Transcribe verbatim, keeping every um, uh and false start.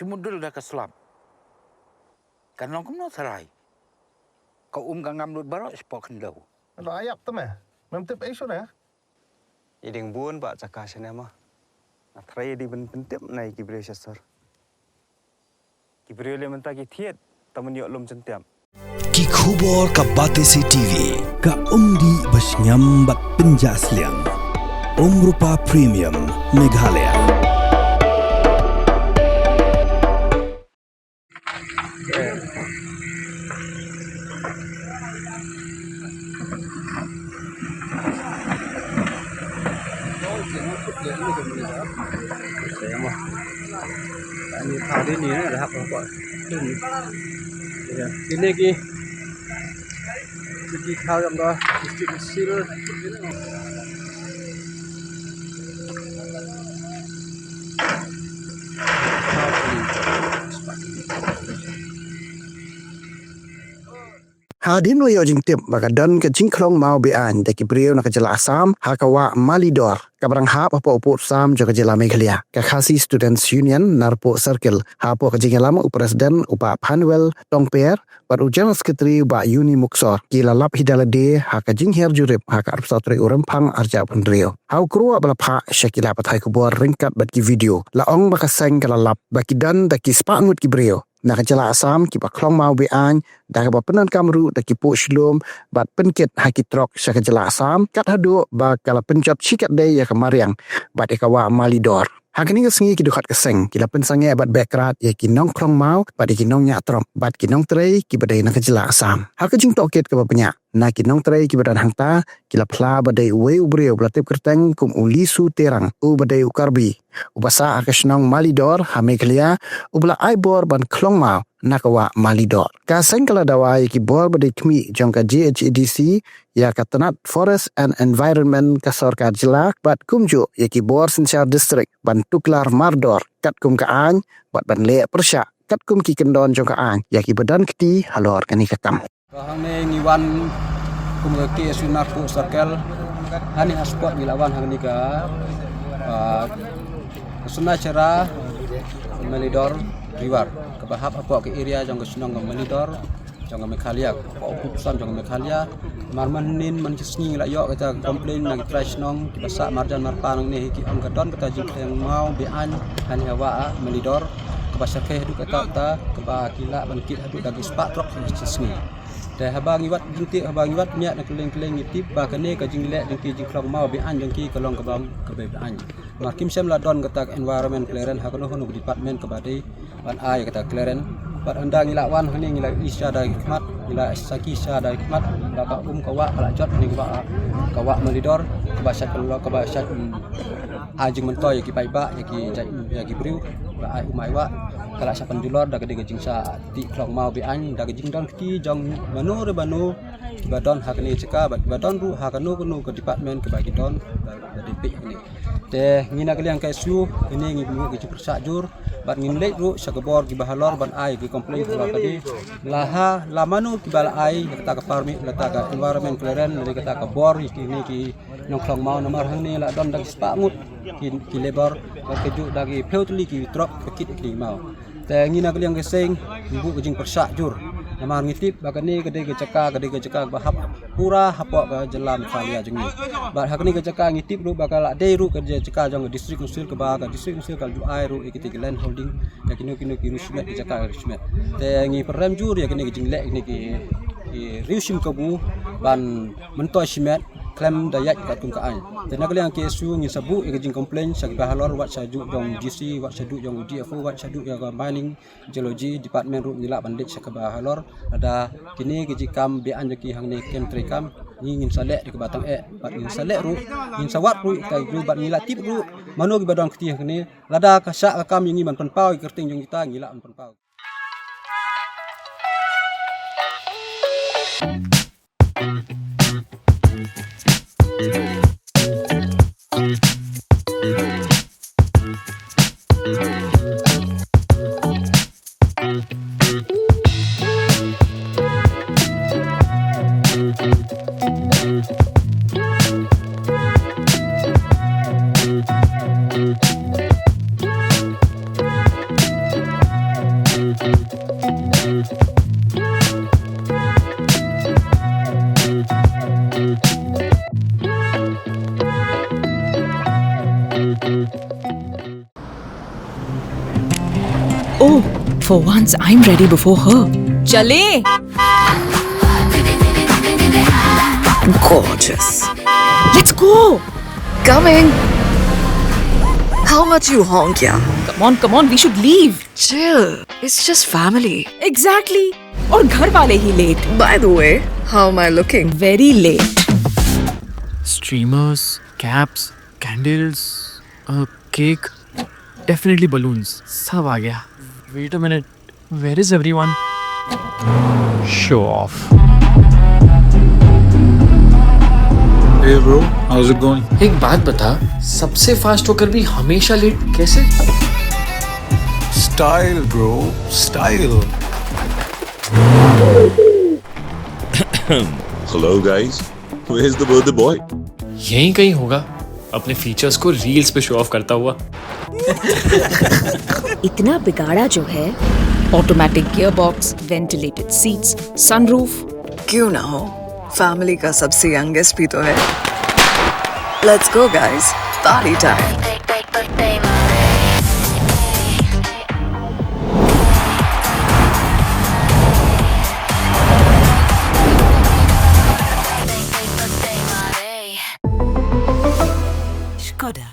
Te mudul da ka slap. Kan long kumno tharai. Ka um ka ngam lut baroh shapoh khyndew. Lo ayap te me. Mem tip ai shuh ne. I ding bun ba jaka shane ma. Nga tharai i ding ban pyntip na i ki briew sha sor. Ki briew le mynta ki thied ta man ïoh lum jyntiap. Ki khubor ka Batesi T V, ka umdih ba shngiam bad pynjah sliang. Umrupa Premium, Meghalaya. Ini ki Ki khau jong ka district seal. Hadien ba ïoh jingtip ba ka don ka jingkhlong maw be-aiñ da ki briew na ka jylla Assam ha ka wah Malidor, kaba dang hap hapoh u pud sam jong ka jylla Meghalaya, ka Khasi Students Union Narpuh Circle, hapoh ka jingïalam u President u Bah Phanuel Tongper bad u General Secretary u Bah Yuni Muksor, ki la lap hi da lade ha ka jinghiar jurip ha ka arphew saw tarik u Rymphang arhajar arphew hynriew. Ha u kyrwoh ba la phah sha ki lad pathai khubor ryngkat bad ki video, la ong ba ka seng ka la lap ba ki don da ki spah ngut ki briew na ka jylla Assam kiba khlong maw be-aiñ, da kaba pyndonkam ruh da ki puh shlum bad pynkit ha ki trok sha ka jylla Assam, kat haduh ba ka la pynjot shikatdei ïa ka mariang bad ïa ka wah Malidor. Ha kane ka sngi ki dkhot ka seng ki la pynsangeh bad beh krad ïa ki nongkhlong maw bad ïa ki nongñiah trok bad ki nongtrei kiba dei na ka jylla Assam. Ha ka jingtohkit kaba bniah na ki nongtrei kiba don hangta, ki la phla ba dei uwei u briew ba la tip kyrteng kum u Lisu Terang, uba dei u Karbi, uba sah ha ka shnong Malidor ha Meghalaya, uba la ai bor ban khlong maw na ka wah Malidor. Ka seng ka la dawa ïa ki bor ba dei khmih jong ka J H A D C, ïa ka tnat Forest and Environment ka sorkar jylla bad kumjuh ïa ki bor synshar district ban tuklar mardor katkum ka aiñ bad ban leh pyrshah katkum ki kyndon jong ka aiñ ïa kiba don kti halor kane ka kam. Ka hangne ngi wan kum ka K S U Narpuh Circle. Hangne ha spot ngi la wan hangne ka, ah, ka Suna Chara Malidor River, kaba hap hapoh ka area jong ka shnong ka Malidor jong ka Meghalaya, hapoh u pud sam jong ka Meghalaya. Mar mynhynnin man ki sngi ngi la ïoh kata ka complain na ki trai shnong kiba sah marjan marpa nangne hi, ki ong ka don kata jingkhlong maw be-aiñ hangne ha wah Malidor kaba shyrkhei haduh katta katta, kaba ki lah ban kit haduh da ki spah trok ha ki sngi. Te haba ngi wad jingtip, haba ngi wad bniah na kylleng kylleng, ngi tip ba kane ka jingleh jong ki jingkhlong maw be-aiñ jong ki ka long kaba, kaba be-aiñ. Namar kim shym la don kata ka environment clearance ha kano kano ka department kaba dei ban ai kata ka clearance. Bad ynda ngi la wan hangne ngi la ïohi sha da ki khmat, ngi la sakhi sha da ki khmat ba ka um ka wah ka la jot hangne ka wah, ka wah Malidor, kaba shait ka long, kaba shait, mm, ai jingmyntoi ïa ki paidbah, ïa ki jait, ïa ki briew ba ai um ai wah, ka la shah pynjulor da ka dei ka jingshah tih khlong maw be-aiñ da ka jingdon kti jong mano re mano kiba don ha kane ka jaka bad kiba don ruh ha kano kano ka department kaba ki don ba, ba dei peit hangne. Te ngi na ka liang ka S U, kane ngi buh ka jingpyrshah jur bad ngin leit ruh sha ka bor kiba halor ban ai ki complain halor kane. La ha, la mano kiba la ai ïa kata ka permit, ïa kata ka environment clearance, ïa kata ka bor ïa kine ki nongkhlong maw, namar hangne la don da ki spah ngut ki, ki labour, bad kajuh da ki phew tylli ki trok ba kit ïa kine ki maw. Te ngi na ka liang ka seng ngi buh ka jingpyrshah jur. Namar ngi tip ba kane ka dei ka jaka, ka dei ka jaka ba hap pura hapoh ka jylla Meghalaya jong ngi. Bad ha kane ka jaka ngi tip ruh ba ka la dei ruh ka jaka jong ka District Council, kaba ka District Council ka la ju ai ruh ïa kita ki land holding ïa kino kino ki riew shimet, ki jaka riew shimet. Te ngi pynrem jur ïa kane ka jingleh kine ki, ki riew shim kabu ban myntoi shimet khlem da ïaid katkum ka aiñ. Te na ka liang K S U ngin sa buh ïa ka jingcomplain sha kiba halor, wat shaduh jong D C, wat shaduh jong D F O, wat shaduh ïa ka Mining Geology Department ruh ngi lah ban leit sha kaba halor. Lada kine ki jingkam be-aiñ jong ki hangne kem treikam, ngi ngin sa leh da kaba tyngeh bad ngin sa leh ruh, ngin sa wad ruh ïa kita ki briew bad ngi la tip ruh mano kiba don kti hangne. Lada ka shah ka kam ïa ngi ban pynpaw ïa ka kyrteng jong kita, ngi lah ban pynpaw. Oh, for once I'm ready before her. चले। Gorgeous. Let's go. Coming. How much you honk, yeah? Come on, come on, we should leave. Chill. It's just family. Exactly. और घर वाले ही late. By the way, how am I looking? Very late. Streamers, caps, candles, a cake, definitely balloons. सब आ गया. Wait a minute, where is everyone? Show off. Hey bro, how's it going? एक बात बता, सबसे फास्ट होकर भी हमेशा लेट कैसे? Style, bro, style. Hello, guys. Where's the birthday boy? यहीं कहीं होगा, अपने फीचर्स को रील्स पे शो ऑफ करता हुआ. इतना बिगाड़ा जो है. Automatic gearbox, ventilated seats, sunroof. क्यों ना हो, फैमिली का सबसे यंगेस्ट भी तो है. Let's go, guys. Party time. Skoda.